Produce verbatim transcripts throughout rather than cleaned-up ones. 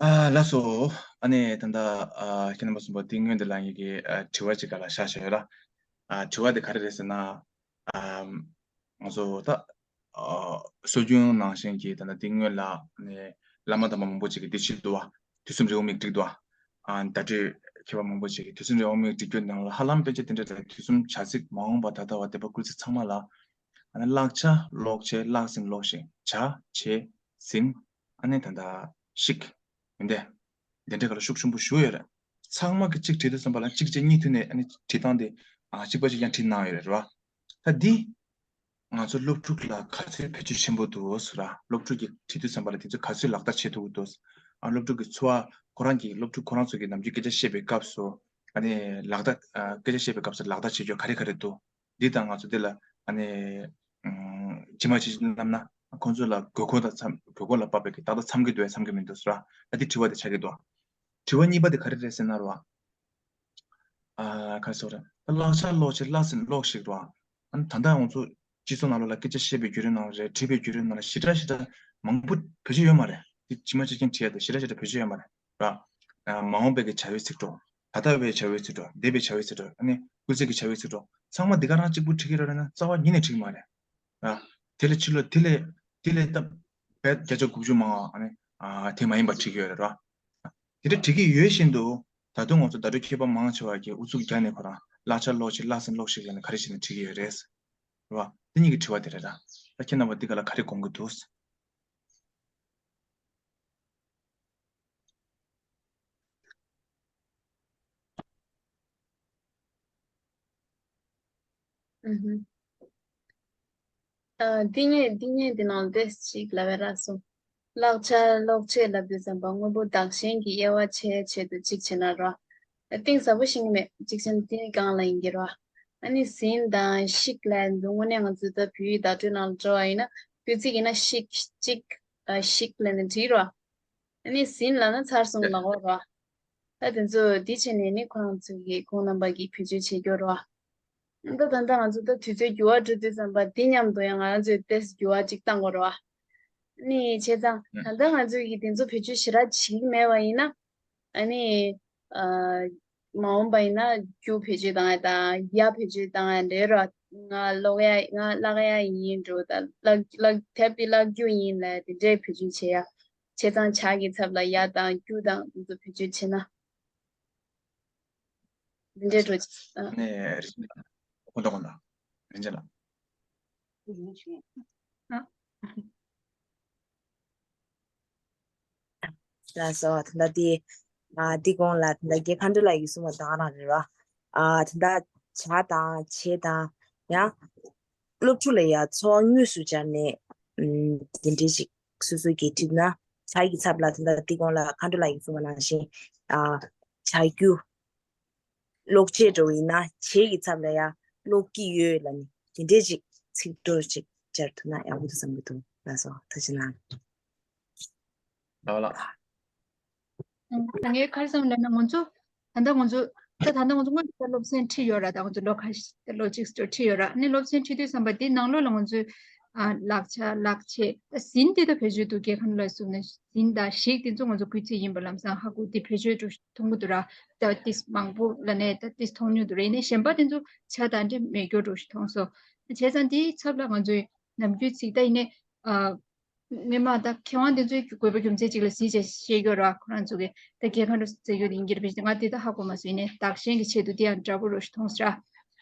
ཨ་ལགས་སོ། ཨ་ནི་ད་ལྟ་ཨ་ཁྱེད་རྣམ་པ་གསུམ་པོ་དེ་སྔོན་དུ་ལ་ངེད་ཀྱི་ཨ་དྲི་བ་ཅིག་ག་ལ་བཞག་བཞག་ཡོད་ལ། ཨ་དྲི་བ་དེ་ག་རེ་རེད་ཟེར་ན། ཨ་ང་ཚོ་ད་ཨ་སྲོལ་རྒྱུན་ནང་བཞིན་གྱི་ད་ལྟ་དེ་སྔོན་ལ་ནི་བླ་མ་དམ་པ་མང་པོ་ཅིག་གིས་འདི་བྱེད་འདུག་བ། དུས་གསུམ་རེ་བ་མིག་བསྒྲིགས་འདུག་བ། ཨ་བརྡ་སྤྲོད་མཁས་པ་མང་པོ་ཅིག་གིས་དུས་གསུམ་རེ་བ་མིག་བསྒྲིགས་རྒྱུ་ནང་ལ་ཧ་ལམ་ཕལ་ཆེར་དེ་འདྲ་རེད། དུས་གསུམ་བྱ་ཚིག་མ་འོངས་པ་ད་ལྟ་བ་འདས་པ་སྐུལ་ཚིག་ཚང་མ་ལ། ཨ་ནི་བཀླག་བྱ་ཀློག་བྱེད་བཀླགས་ཟིན་ཀློགས་ཤིག་བྱ་བྱེད་ཟིན། ཨ་ནི་ད་ལྟ་ཤིག་མི་འདས། འདི་འདྲའི་སྐོར་ལ་ཤུགས་ཆེན་པོ་ཞུ་ཡོད་རེད། ཚང་མ་གི་གཅིག་བྲིས་དུས་ཙམ་པ་ལ་གཅིག་རྗེས་གཉིས་མཐུད་ནས་ཨ་ནི་བྲིས་སྟངས་དེ་ཨ་གཅིག་པ་ཅིག་ཀྱང་བྲིས་གནང་ཡོད་རེད་ར། ད་འདི་ང་ཚོ་སློབ་ཕྲུག་ལ་ག་ཚོད་བེད་སྤྱོད་ཆེན་པོ་འདུག་ཟེར་ར། སློབ་ཕྲུག་གིས་བྲིས་དུས་ཙམ་པ་ལ་དེ་ཚོ་ག་ཚོད་ལག་བསྟར་བྱེད་ཐུབ་ཀྱི་འདུག་ཨ་སློབ་ཕྲུག་གི་འཚོ་བ་ཁོ་རང་གི་སློབ་ཕྲུག་ཁོ་རང་ཚོ་གི་ནམ་རྒྱུན་སྐད་ཆ་བཤད་པའི་སྐབས་སུ་ཨ་ནི་ལག་བསྟར་ཨ་སྐད་ཆ་བཤད་པའི་སྐབས་སུ་ལག་བསྟར་བྱེད་རྒྱུ་ག་རེ་ག་རེ་འདུག་འདི་དང་ང་ཚོ་འདི་ལ་ཨ་ནི་ཨམ་ཇི་མ་ཇི་བཞིན་བསྣམས་ན་ཁོང་ཚོ་ལ་དགོས་མཁོ་དང་འཚམ་དགོས་མཁོ་ལ་དཔག་པའི་གི་ཏག་ཏག་འཚམ་གྱི་འདུག་ཡ་འཚམ་གྱི་མི་འདུག་ཟེར་བ། ད་འདི་དྲི་བ་དེ་ཆགས་ཀྱི་འདུག་དྲི་བ་གཉིས་པ་དེ་ག་རེ་རེད་ཟེར་ན་ར། ཨ་ག་རེ་ཟེར་བ་རེད། ད་བཀླག་བྱ་ཀློག་བྱེད་བཀླགས་ཟིན་ཀློགས་ཤིག་ར། ཨ་ནི་ད་ལྟ་ང་ཚོ་སྤྱི་ཚོགས་ནང་ལོགས་ལ་སྐད་ཆ་བཤད་པའི་བརྒྱུད་རིམ་ནང་རེད། བྲིས་པའི་བརྒྱུད་རིམ་ནང་ལ་ཞེ་དྲག་ཞེ་དྲག་མང་པོ་བེད་སྤྱོད་ཡོད་མ་རེད། འདི་ཇི་མ་ཇི་བཞིན་བྲིས་ཡ་དང་ཞེ་དྲག་ཞེ་དྲག་བེད་སྤྱོད་ཡོད་མ་རེད། ར། ཨ་མ་འོངས་པའི་གི་བྱ་བའི་ཚིག་འགྲོ། ད་ལྟ་བའི་བྱ་བའི་ཚིག་འགྲོ། འདས་པའི་བྱ་བའི་ཚིག་འགྲོ། ཨ་ནི་སྐུལ་ཚིག་གི་བྱ་བའི་ཚིག་འགྲོ། ཚང་མ་འདི་ག་རང་གཅིག་པུ་བྲིས་ཀྱི་རེད་ན་རྩ་བ་ཉིད་ནས་བྲིས་ཀྱི་མ་རེད། ར། དེ་ལས་ཕྱི་ལོ་དེ་ལས་དེ་ལས་ད་བརྒྱ་ཆ་དགུ་བཅུ་མང་བ་ཨ་ནི་ཨ་དེ་མ་ཡིན་པ་བྲིས་ཀྱི་ཡོད་རེད་ར། དེ་འདྲ་བྲིས་ཀྱི་ཡོད་བཞིན་དུ་ད་དུང་ང་ཚོ་བརྡ་སྤྲོད་མཁས་པ་མང་ཆེ་བ་གིས་ཨུ་ཚུགས་རྒྱག་ནས་ཁོ་རང་བཀླག་བྱ་ཀློག་བྱེད་བཀླགས་ཟིན་ཀློགས་ཤིག་ལབ་ནས་ག་རེ་བྱས་ནས་བྲིས་ཀྱི་ཡོད་རེད། རེད་བ། དེ་གཉིས་ཀྱི་དྲི་བ་དེ་རེད་ར། ད་ཁྱེད་རྣམ་པ་འདི་ག་ལ་ག་རེ་དགོངས་ཀྱི་འདུག་ཨུ་ཧུམ། ཨ། འདི་ངས་འདི་ངས་འདི་ནང་ཏོག་ཙམ་ཅིག་ལབ་ཡ་རག་སོང་། བཀླག་བྱ་ཀློག་བྱེད་ལབ་དུས་ཙམ་པ་དངོས་པོ་བདག་གཞན་གྱི་དབྱེ་བ་ཕྱེ་ཆེད་དུ་གཅིག་བྱས་ན་ར། གཏིང་ཟབ་པོ་ཤེས་ཀྱི་མེད། གཅིག་བྱས་ན་དེ་སྒང་ལ་ཡིན་གྱི་ར། ཨ་ནི་ཟིན་དང་ཤིག་ལབ་འདུག་དངོས་གནས་ང་ཚོས་ད་བོད་ཡིག་བརྡ་སྤྲོད་ནང་ལ་འགྲོ་བ་ཡིན་ན་སྐུལ་ཚིག་ཡིན་ན་ཤིག་གཅིག་ཨ་ཤིག་ལབ་ནས་བྲིས་ར། ཨ་ནི་ཟིན་ལབ་ན་ཚར་སོང་ལབ་པ་ར། ད་དེ་ཚོ་འདི་བྱས་ནས་ནི་ཁོ་རང་ཚོ་གིས་ཁོང་རྣམ་པ་གིས་བེད་སྤྱོད་བྱེད་རྒྱུ་ར། ད་ད་ལྟ་ང་ཚོ་ད་དུས་ཚོད་འགྱུར་བ་འགྲོ་དུས་ཙམ་པ་འདི་མཉམ་དུ་ཡང་ང་རང་ཚོས་ཏོག་ཙམ་འགྱུར་བ་ཅིག་བཏང་དགོས་རེད་བ། ནི་བྱས་ཙང་ད་ལྟ་ང་ཚོས་ཀྱིས་དེ་ཚོ་བེད་སྤྱོད་ཞེ་དྲག་བྱེད་ཀྱི་མེད་པ་ཡིན་ན། ཨ་ནི་ཨ་མ་འོངས་པ་ཡིན་ན་རྒྱུ་བེད་སྤྱོད་བཏང་ཡ་དང་ཡ་བེད་སྤྱོད་བཏང་ཡ་འདྲ་ར། ང་ཀློག་ཡ་ང་བཀླག་ཡ་ཡིན་འགྲོ། ད་བཀླག་བཀླག་དེབ་དེ་བཀླག་རྒྱུ་ཡིན་ལབ་དེ་འདྲའི་བེད་སྤྱོད་བྱེད་ཡ། བྱས་ཙང་བྱ་གི་ཚབ་ལ་ཡ་དང་རྒྱུ་དང་དེ་ཚོ་བེད་སྤྱོད་བྱེད་ན། འདི་འདྲའི་འགྲོ་ཅིག་ཨ། ནས་རིན་ཆེན་ལགས། ཁོང་ཁྲོ་ཁོང་ཁྲོ། རིན་ཆེན་ལགས། ཨ། ལགས་སོ། ད་ལྟ་དེ་ཨ་འདི་གོང་ལ་ད་ལྟ་རྒན་མཁའ་འགྲོ་ལགས་ཀྱིས་གསུངས་པ་དང་རང་རེད་བ། ཨ་ད་ལྟ་བྱ་དང་བྱེད་དང་ཡང་སློབ་ཕྲུག་ལ་ཡང་འཚོ་བ་དངོས་སུ་སྦྱར་ནས་ཨམ་དེ་འདྲའི་ཞིག་སོ་སོ་གིས་བྲིས་ན་བྱ་ཡི་ཚབ་ལ་ད་ལྟ་འདི་གོང་ལ་མཁའ་འགྲོ་ལགས་ཀྱིས་གསུངས་པ་ནང་བཞིན་ཨ་བྱ་རྒྱུ། ཀློག་བྱེད་འགྲོ་བ་ཡིན་ན་བྱེད་ཀྱི་ཚབ་ལ་ཡང་ཀློག་གི་ཡོད་ལབ་ནས་དེ་འདྲས་ཅིག་ཚིག་གྲོགས་ཅིག་སྦྱར་ཐུབ་ན་ཡག་པོ་འདུག་བསམ་གྱི་འདུག་ལགས་སོ། ཐུགས་རྗེ་གནང་། ལགས་ལགས། ད་ངས་ག་རེ་བསམ་ལབ་ན་ང་ཚོ་ད་ལྟ་ང་ཚོ་ད་ད་ལྟ་ང་ཚོ་དངོས་སུ་ད་སློབ་ཚན་ཁྲིད་ཡོད་ར། ད་ང་ཚོ་ལོ་ཁ་ཤས་ད་ལོ་གཅིག་ཙམ་ཁྲིད་ཡོད་ར། ཨ་ནི་སློབ་ཚན་ཁྲིད་དུས་ཙམ་པ་དེ་ནང་ལོགས་ལ་ང་ཚོས་ཨ་ལག་ཆ་ལག་ཆས་ད་ཟིན་དེ་ད་བེད་སྤྱོད་འདུག་རྒན་མཁའ་འགྲོ་ལགས་གསུངས་ནས་ཟིན་དང་ཤིག་དེ་ཚོ་ང་ཚོ་སྐུལ་ཚིག་ཡིན་པ་ལམ་སང་ཧ་གོ། དེ་བེད་སྤྱོད་འགྲོ་མཐོང་གི་འདུག་ར། ད་ཏིས་མང་པོ་ལ་ནས་ད་ཏིས་མཐོང་མྱོང་འདུག་རེད། ནས་གཞན་པ་དེ་ཚོ་ཆ་དང་འདྲེ་མེད་སྐྱོ་འགྲོ་ཞིག་མཐོང་སོང་། བྱས་ཙང་དེའི་ཚབ་ལ་ང་ཚོའི་ནམ་རྒྱུན་ཚིག་ད་ཡིན་ནས་ཨ། སྔོན་མ་ད་མཁས་དབང་དེ་ཚོའི་དགོས་པ་རྒྱུ་མཚན་ཅིག་ལ་གཟིགས་བྱས་བཤད་རྒྱུ་ར། ཁོ་རང་ཚོ་གི་ད་རྒན་མཁའ་འགྲོ་ཟེར་རྒྱུ་དེ་ཡིན་གྱི་རེད་པས། ང་དེ་ད་ཧ་གོ་མ་སོང་། ཡིན་ནས་བདག་གཞན་གྱི་ཆེད་དུ་དེ་ཡང་འདྲ་པོ་རོ་ཞིག་མཐོང་སོང་ར།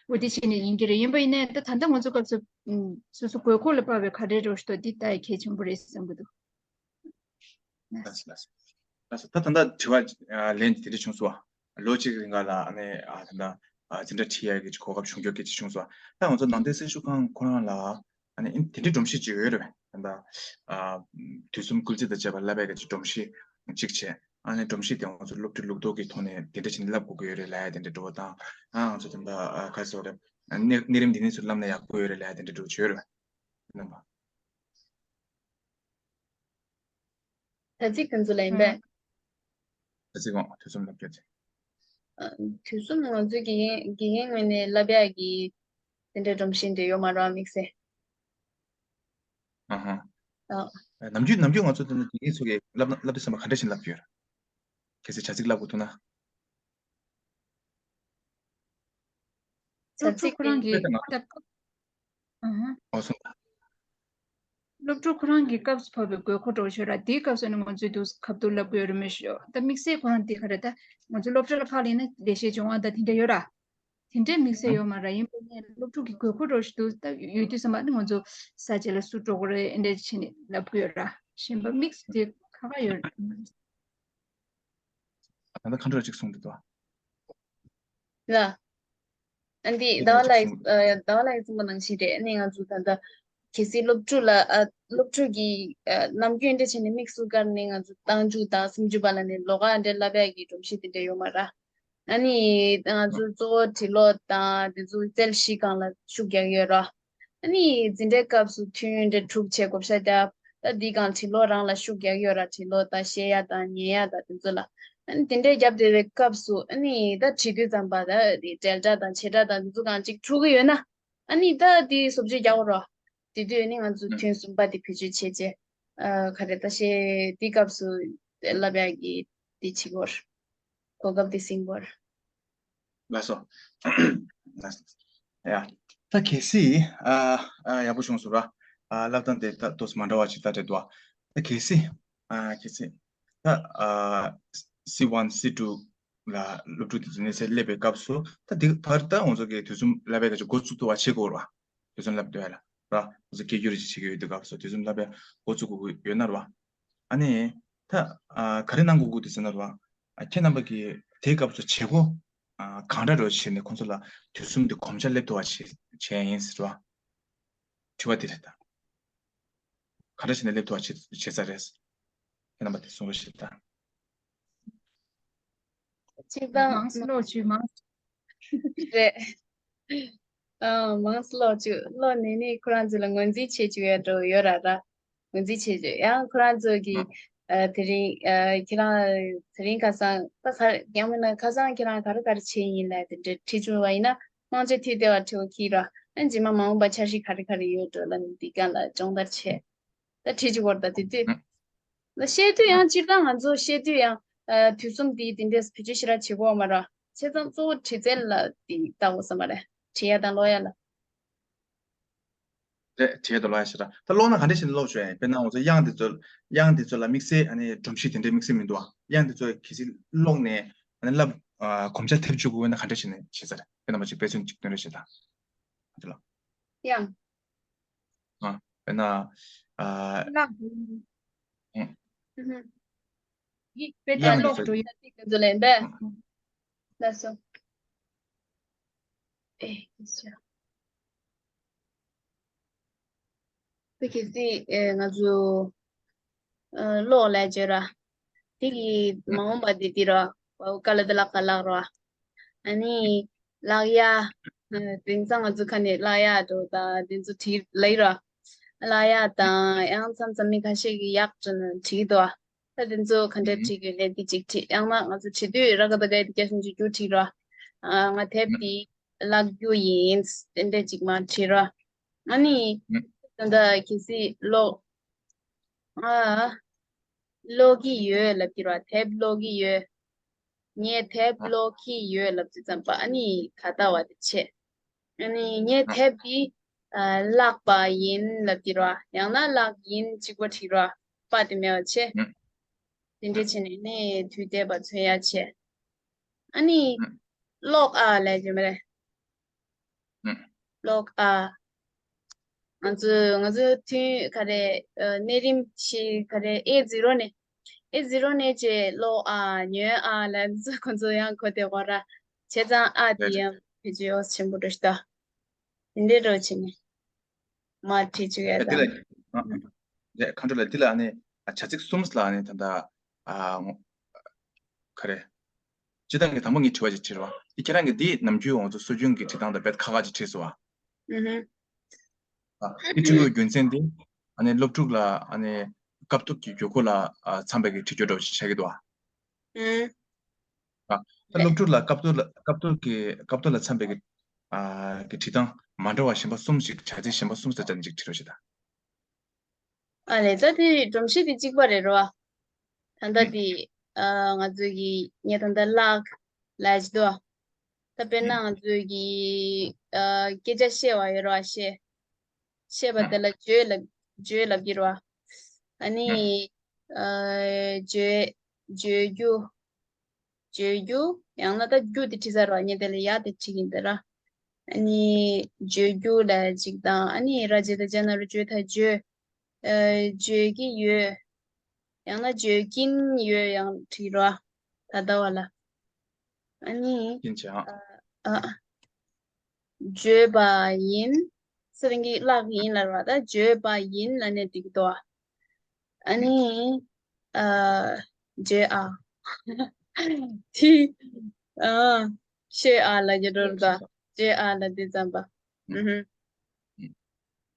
འོ་དེ་བྱས་ནས་ཡིན་གྱི་རེད། ཡིན་པ་ཡིན་ནས་ད་ད་ལྟ་ང་ཚོ་སྐབས་སུ་སོ་སོ་དགོས་མཁོ་ལ་དཔག་པའི་ག་རེ་རོ་ཞིག་ཏོ་འདི་ད་ཡི་གལ་ཆེན་པོ་རེད་བསམ་གྱི་འདུག་ལགས་སོ། ལགས་སོ། ལགས་སོ། ད་ད་ལྟ་དྲི་བ་ཨ་ལན་དེ་འདྲ་བྱུང་སོང་བ། ལོ་གཅིག་རིང་ག་ལ་ཨ་ནི་ཨ་ད་ལྟ་ཨ་འཛིན་གྲྭ་ཁྲིད་ཡག་གི་གོ་སྐབས་བྱུང་རྒྱུ་སྐད་ཆ་བྱུང་སོང་བ། ད་ང་ཚོ་ནང་བསྟན་སེར་ཤུགས་ཁང་ཁོ་རང་ལ་ཨ་ནི་དེ་འདྲའི་སྒྲོམ་གཞི་ཅིག་ཡོད་རེད་པས། ད་ལྟ་ཨ་དུས་གསུམ་སྐུལ་ཚིག་དང་བཅས་པ་བསླབ་པའི་གི་ཅིག་སྒྲོམ་གཞི་ཅིག་བྱས། ཨ་ནི་སྒྲོམ་གཞི་དེ་ང་ཚོ་སློབ་ཕྲུག་ལུགས་ལྡོག་གི་ཐོག་ནས་དེ་འདྲ་བྱས་ནས་བསླབ་དགོས་ཀྱི་ཡོད་རེད་ལབ་ཡ་དེ་འདྲ་འགྲོ་བ་དང་། ཨ་ང་ཚོ་ད་ལྟ་ཨ་ག་རེ་ཟེར་དགོས་རེད། གནས་གནས་རིམ་འདི་ནས་ཚུར་བསླབ་ན་ཡག་པོ་ཡོད་རེད་ལབ་ཡ་དེ་འདྲ་འགྲོ་གི་ཡོད་རེད་པས། རྣམ་པ། ད་ཅིག་ཁོང་ཚོ་ལ་ཡིན་པས། ད་ཅིག་ཁོང་དུས་གསུམ་ལ་སྐྱོད་ཅིག་ཨ། དུས་གསུམ་ང་ཚོའི་དགེ་རྒན་དགེ་རྒན་ངོས་ནས་བསླབ་ཡག་གི་དེ་འདྲའི་སྒྲོམ་གཞི་འདི་ཡོད་མ་རེད་དམིགས་བསལ། ཨ་ཧ། ཨ། ནམ་རྒྱུན་ནམ་རྒྱུན་ང་ཚོ་དེ་ནི་དགེ་རྒན་ཚོ་གིས་བསླབ་ན་བསླབ་དུས་ཙམ་པ་ག་འདྲ་ཞིག་བསླབ་ཀྱི་ཡོད་རེད། གལ་སྲིད་བྱ་ཚིག་ལབ་དགོས་ཐུག་ན། བྱ་ཚིག་ཁོ་རང་གི་དཔེར་ན་ང་སྟབས་ཨ་ཧ། ཨོ་སོང་། སློབ་ཕྲུག་ཁོ་རང་གི་སྐབས་སུ་བབས་པའི་དགོས་མཁོ་འདྲ་བོ་ཞིག་ཡོད་ར། དེའི་སྐབས་སུ་ནི་ང་ཚོས་འདུག་ཁ་ཐུག་ལབ་དགོས་ཡོད་རེད་མི་ཤེས། ད་དམིགས་བསལ་ཁོ་རང་དེ་ག་རེ། ད་ང་ཚོ་སློབ་གྲྭ་ལ་ཕར་སླེབས་ན་ལས་བྱེད་སྦྱོང་བ་ད་དེ་འདྲ་ཡོད་ར། དེ་འདྲའི་དམིགས་བསལ་ཡོད་མ་རེད། ཡིན་པ་ནས་སློབ་ཕྲུག་གི་དགོས་མཁོ་འདྲ་བོ་ཞིག་འདུག་ད་ཡོད་དུས་ཙམ་པ་ནི་ང་ཚོ་ས་ཆ་ལ་སུ་འགྲོ་དགོས་རེད། ཨེ་འདྲ་བྱས་ནས་ལབ་དགོས་ཡོད་ར། གཞན་པ་དམིགས་བསལ་དེ་ཁག་ཁག་ཡོད་རེད། ད་ལྟ་མཁའ་འགྲོ་གཅིག་གསུངས་འདུག་དོ། ལ། ཨ་འདི་ཟླ་བ་ལགས་ཨ་ཟླ་བ་ལགས་གསུངས་པ་ནང་བཞིན་རེད། ཨ་ནི་ང་ཚོ་ད་ལྟ་གལ་སྲིད་སློབ་ཕྲུག་ལ་ཨ་སློབ་ཕྲུག་གི་ཨ་ནམ་རྒྱུན་འདྲ་བྱས་ནས་དམིགས་སུ་བཀར་ནས་ང་ཚོ་རྟགས་འཇུག་དང་སུམ་ཅུ་པ་ལ་ནི་ལོགས་ཀ་འདྲ་བསླབ་ཡག་གི་སྒྲོམ་གཞི་དེ་འདྲ་ཡོད་མ་རེད། ཨ་ནི་ང་ཚོ་གཙོ་བོ་འབྲི་ཀློག་དང་དེ་ཚོ་རྩལ་བཞི་སྒང་ལ་ཤུགས་རྒྱག་ཡོད་ར། ཨ་ནི་འཛིན་གྲྭའི་སྐབས་སུ་ཐུན་འདྲ་དྲུག་བྱས་བགོ་བཤའ་བརྒྱབ། ད་འདི་སྒང་འབྲི་ཀློག་རང་ལ་ཤུགས་རྒྱག་ཡོད་ར། འབྲི་ཀློག་དང་བཤད་ཡ་དང་ཉན་ཡ་དང་དེ་ཚོ་ལ། ཨ་ནི་དེ་འདྲའི་རྒྱབ་བསྡད་པའི་སྐབས་སུ་ཨ་ནི་ད་བྲིས་དུས་ཙམ་པ་ད་དེ་འབྲེལ་སྒྲ་དང་བྱེད་སྒྲ་དང་དེ་ཚོ་སྒང་ཅིག་འཁྲུག་གི་ཡོད་ན། ཨ་ནི་ད་དེ་བཟོ་བཅོས་རྒྱག་དགོས་ར། དེ་དུས་ཨ་ནི་ང་ཚོ་ཐུན་གསུམ་པ་དེ་བེད་སྤྱོད་བྱས་རྗེས་ཨ་ག་རེ་ད་བཤད་དེ་སྐབས་སུ་བསླབ་ཡ་གི་དེ་བྱེད་དགོས་ར། གོ་སྐབས་དེ་ཟིན་པར། ལགས་སོ། ལགས་སོ། ཡ། ད་གལ་སྲིད་ཨ་ཨ་ཡག་པོ་བྱུང་སོང་ར། ཨ་བསླབ་སྟངས་དེ་ད་ཏོག་ཙམ་མ་འདྲ་བ་ཅིག་ད་རེད་དོ། ད་གལ་སྲིད་ཨ་གལ་སྲིད་ད་ཨ་སི་ཝན་སི་ཊུ་ལ་སློབ་ཕྲུག་དེ་ཚོ་གནས་སའི་སླེབས་པའི་སྐབས་སུ་ད་དེ་བར་ད་ང་ཚོ་གི་དུས་གསུམ་བསླབ་པའི་སྐད་ཆ་འགོ་བཙུགས་ཐུབ་པ་བྱེད་དགོས་ར། དུས་གསུམ་བསླབ་སྡོད་ཡ་ལ་ར། ང་ཚོ་སྐད་སྒྱུར་ཅིག་བྱེད་ཀྱི་ཡོད་དུས་སྐབས་སུ་དུས་གསུམ་བསླབ་པའི་འགོ་བཙུགས་དགོས་ཀྱི་ཡོད་ན་ར། ཨ་ནི། ད་ཨ་ག་རེ་གནང་དགོས་ཀྱི་འདུག་ཟེར་ན་ར། ཨ་ཁྱེད་རྣམ་པ་གིས་དེའི་སྐབས་སུ་བྱེད་སྒོ་ཨ་གང་འདྲ་རོ་བྱས་ནས་ཁོང་ཚོ་ལ་དུས་གསུམ་དེ་གོམས་འཆར་སླེབས་ཐུབ་པ་བྱས་བྱས་ཡིན་ཟེར་བ། དྲི་བ་དེ་རེད་ད། གང་འདྲ་བྱས་ནས་སླེབས་ཐུབ་པ་བྱས་བྱས་ཚར་རེད། ཁྱེད་རྣམ་པ་དེ་གསུང་རོགས་ཞེས་ད། གཅིག་དང་མང་སུ་ཀློག་བཅུག་མང་། རེད། ཨ་མང་སུ་ཀློག་བཅུག་ཀློག་ནས་ནི་ཁོ་རང་ཚོ་ལ་ངོས་འཛིན་བྱེད་བཅུག་ཡ་འགྲོ་ཡོད་ར་ར། ངོས་འཛིན་བྱེད་བཅུག་ཡང་ཁོ་རང་ཚོ་གི་ཨ་དེ་རིང་ཨ་ཁྱེད་རང་དེ་རིང་ཁ་སང་ད་ག་ཡང་མིན་ན་ཁ་སང་ཁྱེད་རང་ག་རེ་ག་རེ་བྱས་ཡིན་ལབ་དེ་འདྲ་དྲིས་བཅུག་པ་ཡིན་ན་དམངས་ཆོས་ཐོས་བདེ་བ་དྲི་བ་ཁྱེད་ར། ཨ་རྗེས་མ་མ་འོངས་པ་འཆར་གཞི་ག་རེ་ག་རེ་ཡོད་འགྲོ་ལབ་ནས་འདི་ག་ལ་སྦྱོང་བརྡར་བྱས། ད་ཁྲིད་ཅིག་བོར་ད་དེ་དུས། ད་བཤད་དུས་ཡང་སྤྱིར་བཏང་ང་ཚོ་བཤད་དུས་ཡང་ཨ་དུས་གསུམ་འདི་དེ་འདྲས་བེད་སྤྱོད་ཞེ་དྲག་བྱེད་དགོས་མ་རེད། བྱས་ཙང་གཙོ་བོ་འབྲི་རྩལ་ལ་དེ་ལྟ་དགོས་བསམ་པ་རེད། འབྲི་ཡ་དང་ཀློག་ཡ་ལ། རེད། བྲིས་དང་ཀློག་ཡ་ཞེ་དྲག་ད་ཀློག་ན་ག་འདྲ་ཞིག་ཀློག་ཆོག་ཡ་ཡིན། དཔེར་ན་ང་ཚོ་དབྱངས་དེ་ཚོ་དབྱངས་དེ་ཚོ་ལ་དམིགས་བསལ་ཨ་ནི་སྒྲོམ་གཞི་དེ་འདྲའི་དམིགས་བསལ་མི་འདུག་ཨ། དབྱངས་དེ་ཚོ་གལ་སྲིད་ཀློག་ནས་ཨ་ནི་བསླབ་ཨ་གོམས་འཆར་ཐེབས་བཅུག་དགོས་ན་ག་འདྲ་ཞིག་ནས་བྱེད་ས་རེད། དཔེར་ན་མ་ཅིག་དཔེ་མཚོན་ཅིག་སྟོན་རོགས་ཞེས་ད། ཨ་ཅི་ལ། དབྱངས། ཨ་དཔེར་ན་ཨ། ཀློག་དགོས། ཨུ་ཧུ། ཡིག་དཔེ་ཆ་དབྱངས་དེ་ཚོ། ཚོ་ཏིག་ཏིག་ཏིག་ལེན་པས། ལགས་སོ། ཨེ་ཡིག་ཆ། དེ་གལ་སྲིད་ཨེ་ང་ཚོ་ཨ་ཀློག་ལབ་བརྗོད་ར། དེ་གི་མ་འོངས་པ་དེ་དེ་ར། བ་ཀ་ལ་ད་ལ་ཀ་ལག་ར། ཨ་ནི་ཀློག་ཡ། ཨ་དེང་སང་ང་ཚོ་ཁ་ནས་ཀློག་ཡ་འགྲོ་ད་དེ་ཚོ་བྲིས་ལབ་ཡི་ར། ཀློག་ཡ་དང་ཡང་མཚམས་མཚམས་མི་ཁ་ཤས་ཀྱིས་ཡག་བྲིས་ན་བྲིས་འདུག་ད་དེ་ཚོ་ག་འདྲ་བྲིས་དགོས་ལབ་དེ་གཅིག་བྲིས། ཡང་ན་ང་ཚོ་བྲིས་དུས་ར་ག་ད་ག་དེ་རྒྱ་གཞུང་གི་རྒྱུ་བྲིས་ར། ཨ་ང་དེབ་དེ་ཀློག་རྒྱུ་ཡིན། དེ་འདྲ་གཅིག་མ་བྲིས་ར། ཨ་ནི་ད་ལྟ་གལ་སྲིད་ཀློག་ཨ་ཀློག་གི་ཡོད་ལབ་ཀྱི་ར། དེབ་ཀློག་གི་ཡོད། ངས་དེབ་ཀློག་གི་ཡོད་ལབ་དུས་ཙམ་པ་ཨ་ནི་ད་ལྟ་བ་དེ་བྱས། ཨ་ནི་ངས་དེབ་འདི་ཨ་བཀླགས་པ་ཡིན་ལབ་ཀྱི་ར། ཡང་ན་བཀླགས་ཡིན་གཅིག་པ་བྲིས་ར། པ་དེ་མེད་པ་བྱས། དེ་འདྲ་བྱས་ནས་ནི་དུས་འདས་པ་མཚོན་ཡ་བྱས། ཨ་ནི་ཀློག་ཨ་ལབ་ཀྱི་མ་རེད། ཀློག་ཨ། ང་ཚོ་ང་ཚོ་ཐུན་ག་རེ་ཨ་གནས་རིམ་ཞིག་ག་རེ་ཨེ་ཛི་རོ་ནས་ཨེ་ཛི་རོ་ནས་ཅེ་ཀློག་ཨ་ཉོན་ཨ་ལབ་ཚོ་ཁོ་ཚོ་ཡང་གོ་བདེ་གོ་ར། བྱས་ཙང་ཨ་དེ་ཡང་བེད་སྤྱོད་ཆེན་པོ་འགྲོ་ཤི་ད། དེ་འདྲའི་འགྲོ་བྱས་ནས་མ་བྲིས་བཅུག་ཡ་ད། འདི་ལ་ཨ་ཨ་རེད། མཁའ་འགྲོ་ལ་འདི་ལ་ཨ་ནི་ཨ་བྱ་ཚིག་གསུམ་ལ་ཨ་ནི་ད་ལྟ་ཨ་ག་རེ། སྤྱིར་བཏང་གི་དང་པོ་ངས་དྲི་བ་ཅིག་དྲིས་རོགས། འདི་ཁྱེད་རང་གིས་འདི་ནམ་རྒྱུན་ང་ཚོ་སྲོལ་རྒྱུན་གྱི་དྲི་སྟངས་དང་རྦད་ཁག་ཁག་ཅིག་དྲིས་སོང་བ། ཨུ་ཧུ། ཨ་འདི་དྲི་དགོས་རྒྱུ་མཚན་འདི་ཨ་ནི་སློབ་ཕྲུག་ལ་ཨ་ནི་སྐབས་ཐོག་གི་དགོས་མཁོ་ལ་ཨ་འཚམ་པའི་གི་དྲི་རྒྱུ་འདྲ་བོ་ཞིག་ཆགས་ཀྱི་འདུག་བ། ཨུ། ཨ་ད་སློབ་ཕྲུག་ལ་སྐབས་ཐོག་ལ་སྐབས་ཐོག་གི་སྐབས་ཐོག་ལ་འཚམ་པའི་གི་ཨ་གི་དྲི་སྟངས་མ་འདྲ་བ་གཞན་པ་གསུམ་ཞིག་བྱ་ཚིག་གཞན་པ་གསུམ་ཟེར་བྱས་ནས་ཅིག་དྲི་རོགས་ཞེས་དང་། ཨ་ལས་ད་དེ་སྒྲོམ་གཞི་དེ་གཅིག་པ་རེད་རོ། ད་ལྟ་དེ་ ཨ་ང་ཚོས་ཀྱི་ངས་ད་ལྟ་ཀློག་ལབ་ཀྱི་འདུག་ད་དཔེར་ན་ང་ཚོས་ཀྱི་ཨ་སྐད་ཆ་བཤད་པ་ཡོད་རེད་བ། བཤད་བཤད་པ་དེ་ལ་བརྗོད་ལབ་བརྗོད་ལབ་ཀྱི་རེད་བ། ཨ་ནི་ཨ་བརྗོད་བརྗོད་རྒྱུ། བརྗོད་རྒྱུ། ཡང་ན་ད་རྒྱུ་དེ་བྲིས་ཚར་བ་ཡིན། དེ་ལ་ཡ་དེ་བྲིས་ཡིན་དེ་ར། ཨ་ནི་བརྗོད་རྒྱུ་ལ་གཅིག་དང་། ཨ་ནི་ར་བརྗོད་ད་བརྗོད་ན་རུ་བརྗོད་ད་བརྗོད། ཨ་བརྗོད་ཀྱི་ཡོད། ཡང་ན་བརྗོད་ཀྱིན་ཡོད་ཡང་བྲིས་ར། ད་ལྟ་བ་ལ། ཨ་ནི་ཡིན་ཅང་། ཨ་ཨ། བརྗོད་པ་ཡིན། སེ་རང་གིས་ཀློག་གི་ཡིན་ལབ་ར། ད་བརྗོད་པ་ཡིན་ལབ་ནས་འགྲིག་གི་འདུག་ཨ་ནི་ཨ་བརྗོད་ཨ། ཏི་ཨ་ཤོད་ཨ་ལབ་ཀྱི་འགྲོ་ར། ད་བརྗོད་ཨ་ལབ་དུས་ཙམ་པ། ཨུ་ཧུ།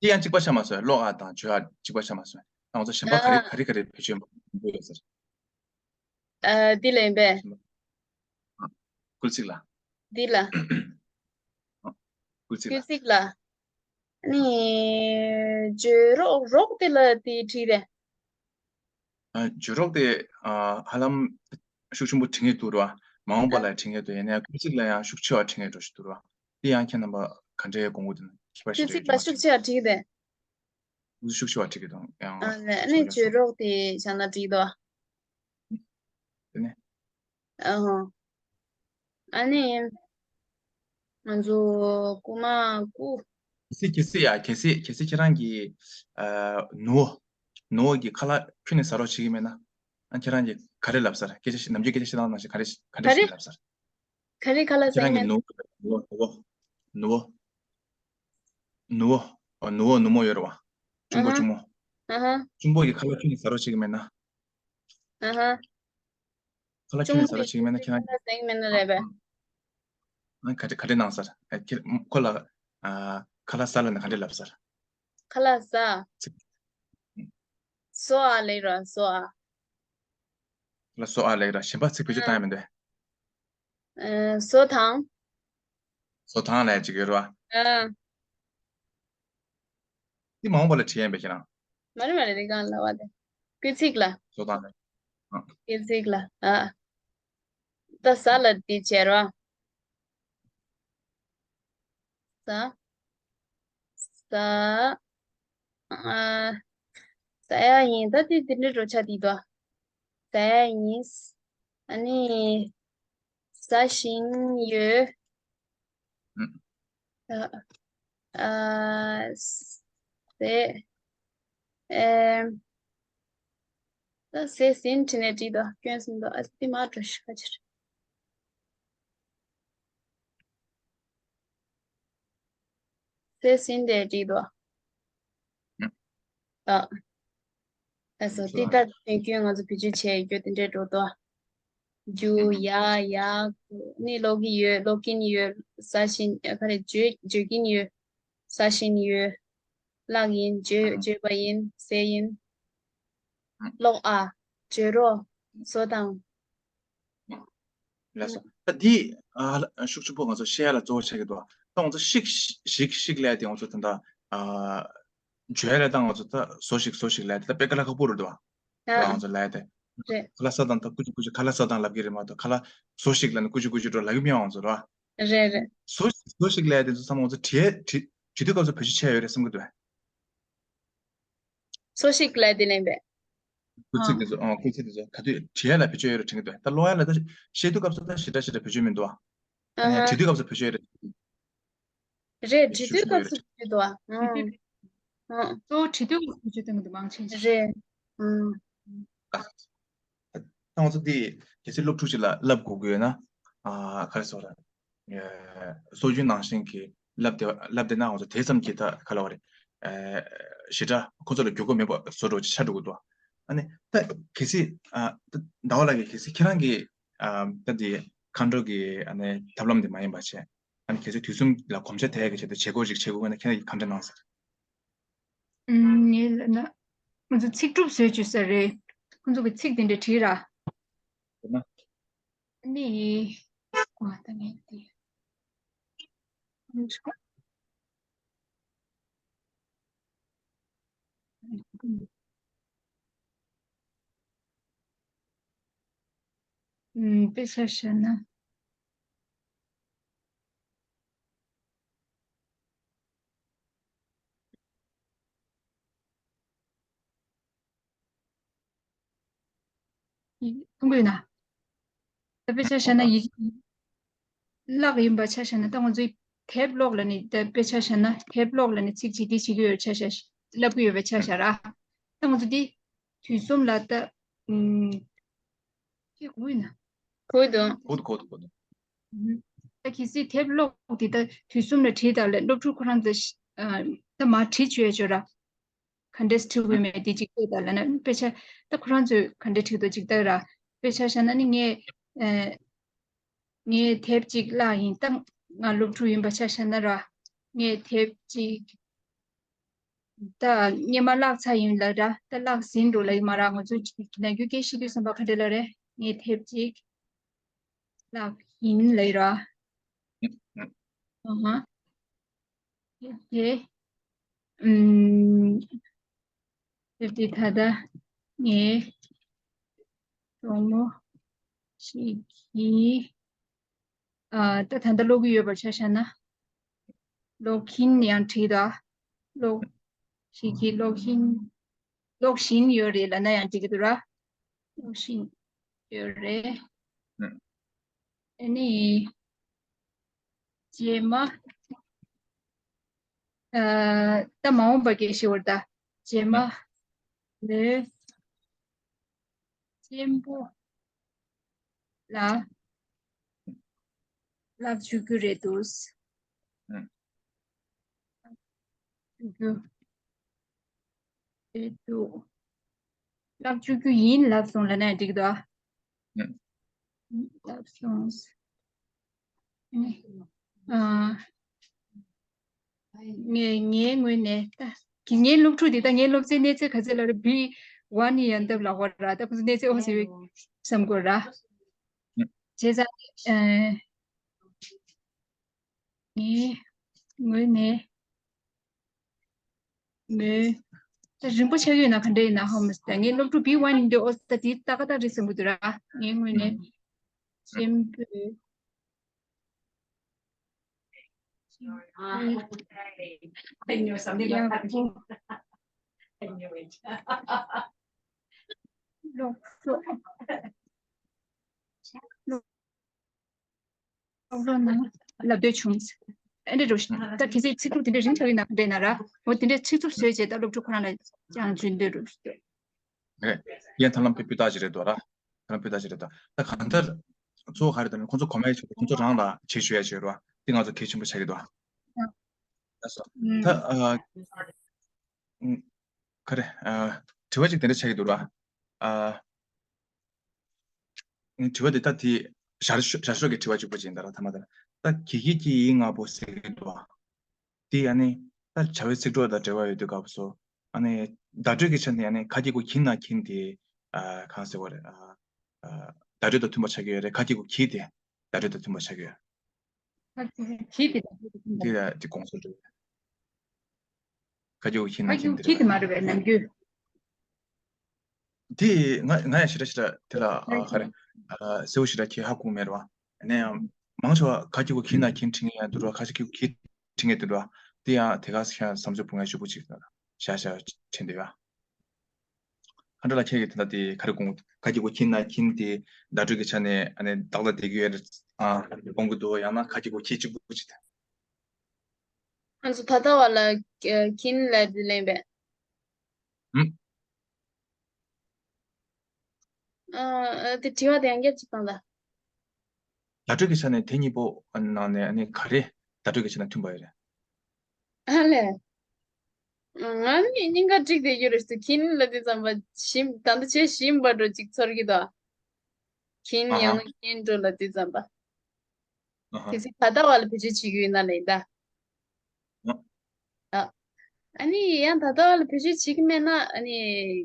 དེ་ཡང་གཅིག་པ་ཆགས་མ་སོང་། ཀློག་ཨ་དང་བརྗོད་ཨ་གཅིག་པ་ཆགས་མ་སོང་། ང་ཚོ་གཞན་པ་ག་རེ་ཨ་ག་རེ་ག་རེ་བེད་སྤྱོད་མང་པོ་ཡོད་ཟེར། ཨ་འདི་ལ་ཡིན་པས། སྐུལ་ཚིག་ལ། འདི་ལ། སྐུལ་ཚིག་སྐུལ་ལ། ཚིག་ལ། ནི་བརྗོད་རོགས་རོགས་དེ་ལ་དེ་བྲིས་རེད། ཨ་བརྗོད་རོགས་དེ་ཨ་ཧ་ལམ་ཤུགས་ཆེན་པོ་བྲིས་ངེས་འདུག་ར། མ་འོངས་པ་ཨ་ལ་བྲིས་ངེས་འདུག་ཡིན་ནའི་སྐུལ་ཚིག་ལ་ཡང་ཤུགས་ཆེ་བ་བྲིས་ངེས་འགྲོ་ཞིག་འདུག་ར། དེ་ཡང་ཁྱེད་རྣམ་པ་ག་འདྲའི་དགོངས་པ་འདུག་ན། ཁྱད་པར་ཞིག་སྐུལ་ཚིག་ལ་ཤུགས་ཆེ་བ་བྲིས་ཏེ། ཤུགས་ཆེ་བ་བྲིས་ཀྱི་འདུག་ཡང་ཨ་ནི་ཨ་ནི་བརྗོད་རོགས་དེ་བཞག་ན་འགྲིག་འདུག་དེ་ནས། ཨ་ཧོ། ཨ་ནི། ང་ཚོ་རྐུ་མ་རྐུ། གལ་སྲིད་གལ་སྲིད་ཡ་གལ་སྲིད་གལ་སྲིད་ཁྱེད་རང་གིས་ཨ་ནུ་བོ་ནུ་བོ་གི་ཁ་ལག་ཁྱོན་ནས་ཟ་རོགས་བྱེད་ཀྱི་མེད་ན། ཨ་ཁྱེད་རང་གིས་ག་རེ་ལབ་ས་རེད། སྐད་ཆ་ཞིག་ནམ་རྒྱུན་སྐད་ཆ་བཤད་སྟངས་ནང་བཞིན་ག་རེ་ག་ག་འདྲ་རེ། ཞིག་ལབ་ས་རེད། ག་རེ་ཁ་ལག་ཟ་ཁྱེད་རང་གི་མེད། ནུ་བོ་ནུ་བོ་ནུ་བོ་ནུ་བོ་ཨ་ནུ་བོ་ནུ་མོ་ཡོད་རེད་བ། གཅུང་པོ་ཨ་ཧ། གཅུང་མོ། ཨ་ཧ། གཅུང་པོ་གི་ཁ་ལག་ཁྱོན་ནས་ཟ་རོགས་བྱེད་ཀྱི་མེད་ན། ཨ་ཧ། ཁ་ལག་ཁྱོན་ནས་ཟ་རོགས་བྱེད་ཀྱི་མེད་ན་ཁྱེད་རང་། ཁ་ལག་ཟ་གི་མེད་ན་རེད་པས། ཨ་ག་འདྲ་ག་འདྲ་གནང་ས་རེད། ཨ་ཁྱེད་ཁོ་ལ་ཨ་ཁ་ལག་ཟ་ལབ་ན་ག་འདྲ་ལབ་ས་རེད། ཁ་ལག་ཟ། ཚིག་ཟོ་ཨ་ལེ་ར་ཟོ་ཨ། ལ་ཟོ་ཨ་ལེ་ར། གཞན་པ་ཚིག་བེད་སྤྱོད་བཏང་ཡ་མི་འདུག་ཨ་ཟོ་དང་། ཟོ་དང་ལབ་ཡ་ཅིག་ཡོད་རེད་བ། ཨ། འདི་མ་འོངས་པ་ལ་བྲིས་ཡ་ཡིན་པས་ཁྱེད་རང་། མ་རེད་མ་རེད། འདི་གང་ལབ་པ་དེ། སྐུལ་ཚིག་ལ། ཟོ་དང་ལབ། ཨ། སྐུལ་ཚིག་ལ། ཨ། ད་ཟ་ལ་འདི་བྱས་རོ། ཟ། ཟ། ཨ། ཟ་ཡ་ཡིན། ད་དེ་དེ་འདྲའི་འགྲོ་ཆ་དེ་དོ། ཟ་ཡ་ཡིན། ཨ་ནི། ཟ་བཞིན་ཡོད། ཨ། ཨ། ཟས། ཨེ། ད་ཟས་ཟིན་བྲིས་ནས་བྲིས་དོ། སྐྱོན་ཟིན་དོ། ཨ་ཙི་མ་འགྲོ་ཤི་ཁ་ཕྱིར། ཟས་ཟིན་ཏེ་བྲིས་དོ། ཨ། ཨ་སོ། དེ་ལྟར་དོན་རྒྱུན་ང་ཚོ་བེད་སྤྱོད་བྱས་ཡོད་དེ་འདྲས་འགྲོ་དོ། རྒྱུ། ཡ། ཡ། ནི་ཀློག་གི་ཡོད། ཀློག་གིན་ཡོད། ཟ་བཞིན། ཨ་ག་རེ། བརྗོད་བརྗོད་ཀྱིན་ཡོད། ཟ་བཞིན་ཡོད། བཀླག་ཡིན། བརྗོད་བརྗོད་པ་ཡིན། ཟས་ཡིན། ཀློག་ཨ། བརྗོད་རོགས། ཟོ་དང་། ལགས་སོ། ད་འདི་ཨ་ཤུགས་ཆེན་པོ་ང་ཚོ་བཤད་ཡ་ལ་གཙོ་བོ་ཆགས་ཀྱི་འདུག་ད་ང་ཚོ་ཤིག་ཤིག་ཤིག་ལས་དེ་ང་ཚོ་ད་ལྟ་ཨ་བརྗོད་ཡ་ལ་ད་ང་ཚོ་ད་ཟོ་ཤིག་ཟོ་ཤིག་ལས་དེ་ད་དཔེ་དཀའ་ལས་ཁག་པོ་རེད་འདུག་ད་ང་ཚོ་ལས་དེ་རེད། ཁ་ལག་ཟ་དང་ད་ཀུ་ཅི་ཀུ་ཅི་ཁ་ལག་ཟ་དང་ལབ་ཀྱི་རེད་མ་གཏོགས་ཁ་ལག་ཟོ་ཤིག་ལབ་ནས་ཀུ་ཅི་ཀུ་ཅི་འགྲོ་ལབ་ཀྱི་མེད་ང་ཚོ་ར། རེད་རེད། ཟོ་ཟོ་ཤིག་ལས་དེ་ཚོ་ཚང་མ་ང་ཚོ་བྲིས་བྲིས་བྲིས་དུས་སྐབས་སུ་བེད་སྤྱོད་བྱས་ཡོད་རེད་བསམ་གྱི་འདུག་ཚོ་ཞིག་ལ་དེ་ལེན་པས། སྐུལ་ཚིག་དེ་ཚོ། ཨང་། སྐུལ་ཚིག་དེ་ཚོ་ག་དུས་བྲིས་ཡ་ལ་བེད་སྤྱོད་ཡོད་རེད་དྲན་གྱི་འདུག་ད་ཀློག་ཡ་ལ་ད་བཤད་དུས་སྐབས་སུ་ད་ཞེ་དྲག་ཞེ་དྲག་བེད་སྤྱོད་མི་འདུག་ཨ། ཨ་ནི་ཧ། བྲིས་དུས་སྐབས་སུ་བེད་སྤྱོད་ཡོད་རེད། རེད། བྲིས་དུས་སྐབས་སུ་བེད་སྤྱོད་འདུག་ཨ། ཨང་། ཨང་། གཙོ་བོ་བྲིས་དུས་སྐབས་སུ་བེད་སྤྱོད་གཏོང་གི་འདུག་མང་ཆེ་ཤོས། རེད། ཨང་། ད་ང་ཚོ་འདི་གལ་སྲིད་སློབ་ཕྲུག་ཅིག་ལ་བསླབ་དགོས་ཀྱི་ཡོད་ན། ཨ། ག་རེ་ཟེར་དགོས་རེད། སྲོལ་རྒྱུན་ནང་བཞིན་གྱི་བསླབ་བསྡད་བསླབ་བསྡད་ན་ང་ཚོ་དེ་ཙམ་གྱིས་ད་ག་ལབ་དགོས་རེད། ཨ། ཞེ་དྲག་ཁོ་ཚོ་ལ་འགྱུར་ཁུག་མེད་པ་བཟོ་འདྲ་ཅིག་ཆགས་འགྲོ་གི་འདུག་ཨ་ནི་ད་གལ་སྲིད། ཨ། ད་ཟླ་བ་ལགས་ཀྱིས་གལ་སྲིད་ཁྱེད་རང་གི། ཨ། ད་འདི་མཁའ་འགྲོ་གི། ཨ་ནི་ཐབས་ལམ་དེ་མ་ཡིན་པ་བྱས། ཨ་ནི་གལ་སྲིད་དུས་གསུམ་ལ་གོམས་ཆ་དེ་གི་ཆེད་དུ་བྱེད་སྒོ་ཅིག་བྱེད་དགོས་ན་ཁྱེད་རང་གིས་ག་འདྲ་གནང་ཟེར། ཨུམ། ངས་ལབ་ན། ང་ཚོ་ཚིག་གྲུབ་བཟོས་བཅུག་ས་རེད། ཁོང་ཚོ་གི་ཚིག་དེ་འདྲ་བྲིས་ར། ལབ་ན། ནི། ཨ། ད་ངས་དེ། ཨུམ། དཔེ་ཆ་བཞག་ན། ཡིག་གཏོང་གི་ཡོད་ན། ད་དཔེ་ཆ་བཞག་ན་ཡིག་བཀླག་ཡིན་པ་ཆ་བཞག་ན། ད་ང་ཚོའི་དེབ་ཀློག་ལ་ནི། ད་དཔེ་ཆ་བཞག་ན་དེབ་ཀློག་ལ་ནི་ཚིག་གཅིག་འདི་བྱེད་ཀྱི་ཡོད་ཆ་བཞག་བསླབ་ཀྱི་ཡོད་པའི་ཆ་བཞག་ར། ད་ང་ཚོ་འདི་དུས་གསུམ་ལ་ད། ཨུམ། ཅིག་གོ་ཡོད་དོ། གོ་འདུག་གོ་འདུག་གོ་འདུག་ཨུམ། ད་གལ་སྲིད་དེབ་ཀློག་འདི་ད་དུས་གསུམ་ལ་བྲིས་དང་ལས། སློབ་ཕྲུག་ཁོ་རང་ཚོ་ཤ- ཨ། ད་མར་བྲིས་བཅུག་ཡ་ཅོ་ར། ག་འདྲས་བྲིས་དགོས་མེད་དེ་ཅིག་ལྟོས་དང་ལབ་ན། དཔེ་ཆ་ད་ཁོ་རང་ཚོས་ག་འདྲས་བྲིས་འདུག་ཅིག་ལྟོས་ར། དཔེ་ཆ་བཞག་ན་ནི་ངས། ཨ། ངས་དེབ་ཅིག་བཀླགས་ཡིན། ད་ང་སློབ་ཕྲུག་ཡིན་པ་ཆ་བཞག་ན་ར། ངས་དེབ་ཅིག་ད་སྔོན་མ་བཀླགས་ཚར་ཡིན་ལབ་ར། ད་བཀླགས་ཟིན་འགྲོ་ལབ་ཡིན་མ་ར། ང་ཚོ་ཅིག་ནམ་རྒྱུན་སྐད་བཤད་དུས་ཙམ་པ་ག་འདྲས་ལབ་རེད། ངས་དེབ་ཅིག་བཀླགས་ཡིན་ལབ་ར། ཨ་ཧ། དེ། ཨུམ། དེབ་དེ་ད་ལྟ་ངའི་གྲོགས་མོ་ཞིག་གིས། ཨ། ད་ད་ལྟ་ཀློག་གི་ཡོད་པར་ཆ་བཞག་ན། ཀློག་གིན་ཡང་འགྲིག་གི་འདུག་ཀློག་ཞིག་གིས་ཀློག་གིན། ཀློག་བཞིན་ཡོད་རེད་ལབ་ན་ཡང་འགྲིག་གི་འདུག་ར། ཀློག་བཞིན་ཡོད་རེད། ཨ་ནི། རྗེས་མ། ཨ། ད་མ་འོངས་པ་སྐད་བཤད་པར་ད། རྗེས་མ། མོས་གཅེན་པོ་ལ་བཀླག་བཅུག་རྒྱུ་རེད་འདུག་བཅུག་རྒྱུ་རེད་འདུག་བཀླག་བཅུག་རྒྱུ་ཡིན་ལབ་སོང་ལབ་ན་འགྲིག་གི་འདུག་ཨ། ལབ་སོང་། ཨ། ངས་ངའི་ངོས་ནས་ད་གི་ངའི་སློབ་ཕྲུག་འདི་ད་ངའི་སློབ་ཚན་གནས་ཚད་ག་ཚད་ལ་རེད། བི་ཝན་ཡིན་ཡང་སྟབས་ལ་ཧོར་ར། ད་ཁོ་ཚོ་གནས་ཚད་ཨོ་ཟེར་བའི་བསམ་དགོས་ར། བྱས་ཙང་ཨ། ངའི་ངོས་ནས་མོས་ད་རིང་པོ་ཆགས་ཡོད་ན་ག་འདྲ་ཡིན་ན་ཧ་མ་སི། ད་ངའི་སློབ་ཕྲུག་བི་ཝན་ཡིན་དུས་ཨོ་ད་དེ་ཏག་ཏག་རེད་བསམ་གི་འདུག་ར། ངའི་ངོས་ནས་གཅེན་པོས། I knew something was happening. I knew it. ལོག་སོ། ལོག་ལོག་ན་ལབ་འདོད་བྱུང་། ཨེ་འདྲ་འགྲོ་ཤིང་ད་གལ་སྲིད་ཚིག་གྲུབ་དེ་འདྲ་རིང་ཐག་ཡིན་ན་ག་འདྲ་ཡིན་ན་ར། འོ་དེ་འདྲའི་ཚིག་གྲུབ་བཟོས་རྗེས་ད་སློབ་ཕྲུག་ཁོ་རང་ལ་ཀྱང་འཇོན་འདོད་རུ། རེད། ཡན་ཐར་ལམ་པའི་སྤུས་དག་ཅིག་རེད་འདུག་ར། ཐར་ལམ་སྤུས་དག་ཅིག་རེད་འདུག་ད་གང་ལྟར་གཙོ་བོ་ག་རེ་དང་ཁོང་ཚོ་གོ་མ་ཡ་ཆེད་དུ་ཁོང་ཚོ་རང་ལ་བྱེད་ཞུ་ཡ་ཆེད་རོ། དེ་ང་ཚོ་གལ་ཆེན་པོ་ཆགས་ཀྱི་འདུག་ལགས་སོ། ད་ཨ། ཨུམ། ག་རེ། ཨ། དྲི་བ་ཅིག་དེ་འདྲ་ཆགས་ཀྱི་འདུག་ར། ཨ། དྲི་བ་འདི་ད་དེ་ཞར་ཞོ་ཞར་ཞོག་གི་དྲི་བ་གཅིག་པོ་ཅིག་ཡིན་ད་ར། ཐ་མ་དེ་ལ་ད་གི་གེ་གི་ཡིག་ལྔ་པོ་ཟེར་གི་འདུག་ཨ། དེ་ཨ་ནི་ད་བྱ་བའི་ཚིག་གྲོགས་དང་འབྲེལ་བ་ཡོད་དུས་སྐབས་སུ་ཨ་ནི་བརྡ་སྤྲོད་ཀྱི་ཆ་ནས་ཨ་ནི་ག་གི་གུ་གི་ན་གིན་དེ་ཨ་གང་ཟེར་བ་རེད། ཨ་ཨ་བརྡ་སྤྲོད་དང་མཐུན་པ་ཆགས་ཀྱི་ཡོད་རེད། ག་གི་གུ་གི་དེ་བརྡ་སྤྲོད་དང་མཐུན་པ་ཆགས་ཀྱི་ཡོད། ཁ་ཅིག་གིས་དེ་དང་དེ་དང་དེ་དེ་ལ་དེ་དགོངས་སོ་འགྲོ། ཁ་ཅིག་གིས་ན་ཁ་ཅིག་ཁྱིམ་དེ་གིས་དེ་མ་རེད་པས་ནམ་རྒྱུན། དེ་ང་ང་ཡང་ཞེ་དྲག་ཞེ་དྲག་དེ་ལ་ཨ་ཧ་རེ་ཨ་གསལ་བོ་ཞེ་དྲག་ཁྱེད་ཧ་གོ་མེད་རེད་བ། ནས་ཡང་མང་ཆེ་བ་ཁ་ཅིག་གིས་ན་ཁྱིམ་དྲི་ངེས་ཡང་འདུག་ར། ཁ་ཅིག་གིས་དྲི་ངེས་འདུག་ར། དེ་ཡང་དེ་ག་ས་ཁྱེད་བསམ་ཚུལ་བུ་ངས་ཞུ་བུ་ཅིག་ཤ་ཤ་དྲན་འདུག་ཡ། ཁ་འདྲ་ལ་ཁྱེད་ཀྱིས་དེ་འདྲ་དེ་ག་རེ་དགོངས། ག་གི་གུ་ཁྱིམ་ན་ཁྱིམ་དེ་བརྡ་སྤྲོད་ཀྱི་ཆ་ནས་ཨ་ནི་བདག་ལ་བསྡད་ཀྱི་ཡོད་རེད། ཨ་དགོངས་ཀྱི་འདུག་ཡང་ན་ག་གི་གུ་ཁྱི་གཅིག་པུ་ཅིག་དང་། ང་ཚོ་ད་ལྟ་བ་ལ་ཁྱིམ་ལབ་དེ་ལེན་པས། ཨ་དེ་དྲི་བ་དེ་ཡང་བསྐྱར་ཅིག་བཏང་ད། བརྡ་སྤྲོད་ཀྱི་ཆ་ནས་དེ་གཉིས་པོ་ནང་ནས་ཨ་ནི་ག་རེ་བརྡ་སྤྲོད་ཀྱི་ཆ་ནས་མཐུན་པ་ཡོད་རེད། ཨ་ལས། ང་ནི་སྙིང་ག་འགྲིག་བསྡད་རྒྱུ་རེད་ཟེར། ཁྱིམ་ལབ་དུས་ཙམ་པ་ཞིམ་ད་ལྟ་བྱས་ཞིམ་པ་འགྲོ་ཅིག་ཚོར་གྱི་འདུག་ཁྱིམ་ཨ་ཧ། ཡང་ན་ཁྱིམ་འགྲོ་ལབ་དུས་ཙམ་པ། ཨ་ཧ། གལ་སྲིད་ད་ལྟ་བ་ལ་བེད་སྤྱོད་བྱེད་ཀྱི་ཡོད་ན་ལེན་ད། ཨ། ཨ་ནི་ཡང་ད་ལྟ་བ་ལ་བེད་སྤྱོད་བྱེད་ཀྱི་མེད་ན་ཨ་ནི་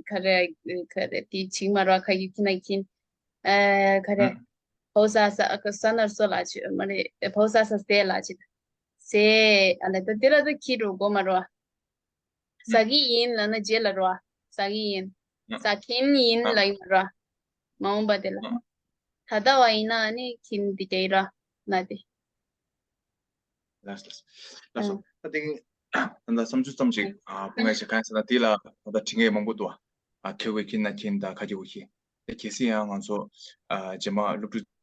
ག་རེ་ག་རེ་དེ་བྱེད་ཀྱི་མ་རེད་བ། ཁ་ཡིག་ཁྱིམ་ན་ཁྱིམ། ཨ་ག་རེ། ཨ། ཕོ་ས་ས་ས་ནར་སོ་ལ་ཆུ་མ་རེད། ཕོ་ས་ས་སེ་ལ་ཆུ། སེ་ཨ་ལ་ད་དེ་ལ་ད་ཁྱི་འགྲོ་དགོས་མ་རེད་བ། ཟ་གི་ཡིན་ལབ་ན་རྗེས་ལ་རོ། ཟ་གི་ཡིན། ཟ་མཁན་ཡིན་ལབ་ཡིན་རོ། མ་འོངས་པ་དེ་ལ། ད་ལྟ་བ་ཡིན་ན་ནི་ཁྱིམ་འདི་རྒྱ་ཡིག་ར་ན་དེ། ལགས་སོ། ལགས་སོ། ད་དེ་ད་ལྟ་བསམ་ཚུལ་ཙམ་ཞིག་ཨ་སྐུ་ངལ་ཞིག་གང་ཟེར་ན་དེ་ལ་ད་ལྟ་དྲི་ངེས་མང་པོ་འདུག་ཨ་ཁེ་བའི་ཁྱིམ་ན་ཁྱིམ་དང་ཁ་ཁེ་བའི་ཁྱིམ། དེ་གལ་སྲིད་ཡང་ང་ཚོ་ཨ་རྗེས་མ་སློབ་ཕྲུག་